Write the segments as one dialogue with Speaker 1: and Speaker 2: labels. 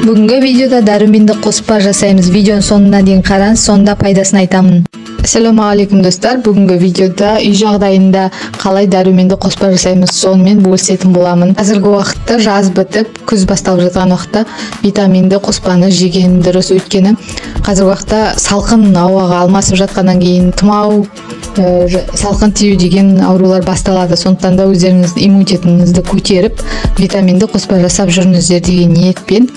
Speaker 1: Бүгінгі видеода дәруменді қоспа жасаймыз. Видеоның соңына дейін қараңыз, сонда пайдасын айтамын. Ассалаумағалейкум, достар. Бүгінгі видеода үй жағдайында қалай дәруменді қоспа жасаймыз, сонымен бөлісетін боламын. Қазіргі уақытта жаз бітіп, күз басталып жатқан уақытта витаминді қоспаны жеген дұрыс, өйткені қазіргі уақытта салқын ауаға алмасып жатқаннан кейін тұмау, салқын тию деген аурулар басталады. Сондықтан да өздеріңіздің иммунитетіңізді көтеріп, витаминді қоспа жасап жүріңіздер деген ниетпен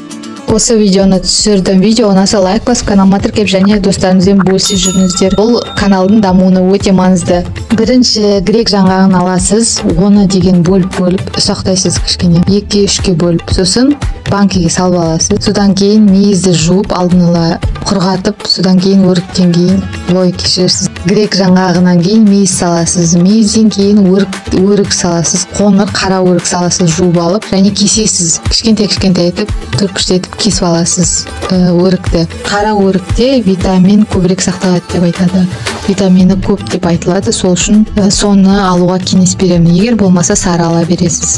Speaker 1: осы видеоны түсірдім. Видео ұнаса, лайк басып, каналыма тіркеп және достарыңызбен бөлісіп жүріңіздер. Бұл каналдың дамуына өте маңызды. Бірінші грек жаңғағын аласыз, оны деген бөліп-бөліп ұсақтайсыз, кішкене екіге, үшке бөліп, сосын банкіге салып аласыз. Содан кейін мейізді жуып, алдын ала құрғатып, содан кейін өріктен кейін, ой, кешірерсіз, грек жаңғағынан кейін мейіз саласыз, мейізден кейін өрік саласыз, қоңыр қара өрік саласыз, жуып алып және кесесіз, кішкентай кішкентай етіп, төртбұрышты етіп кесіп аласыз өрікті. Қара өрікте витамин көбірек сақталады деп айтады, витамині көп деп айтылады, сол үшін соны алуға кеңес беремін. Егер болмаса, сары ала бересіз.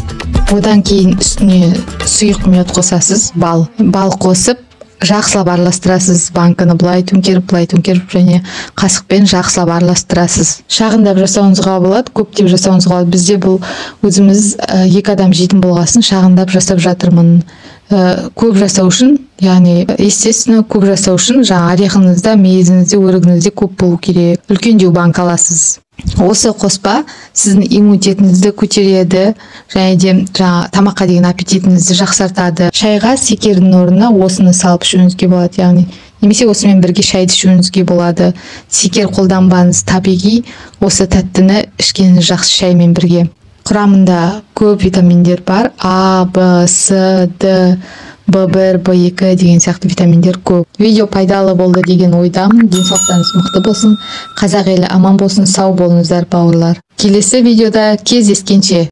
Speaker 1: Одан кейін үстіне сұйық мед қосасыз, бал. Бал қосып, жақсылап араластырасыз, банкіні былай төңкеріп, былай төңкеріп және қасықпен жақсылап араластырасыз. Шағындап жасауыңызға болады, көптеп жасауыңызға болады. Бізде бұл өзіміз екі адам жейтін болғасын, шағындап жасап жатырмын. Көп жасау үшін, яғни, естественно, көп жасау үшін жаңа орехыңызда, мейізіңізде, өрігіңізде көп болу керек. Үлкендеу банка аласыз. Осы қоспа сіздің иммунитетіңізді көтереді және де жаңа тамаққа деген аппетитіңізді жақсартады. Шайға секердің орнына осыны салып ішуіңізге болады, яғни немесе осымен бірге шайды ішуіңізге болады. Секер қолданбаңыз, табиғи осы тәттіні ішкеніңіз жақсы шаймен бірге. Құрамында көп витаминдер бар. А, Б, С, Д, Б1, Б2 деген сияқты витаминдер көп. Видео пайдалы болды деген ойдамын. Денсаулықтарыңыз мықты болсын. Қазақ елі аман болсын. Сау болыңыздар, бауырлар. Келесі видеода кездескенше.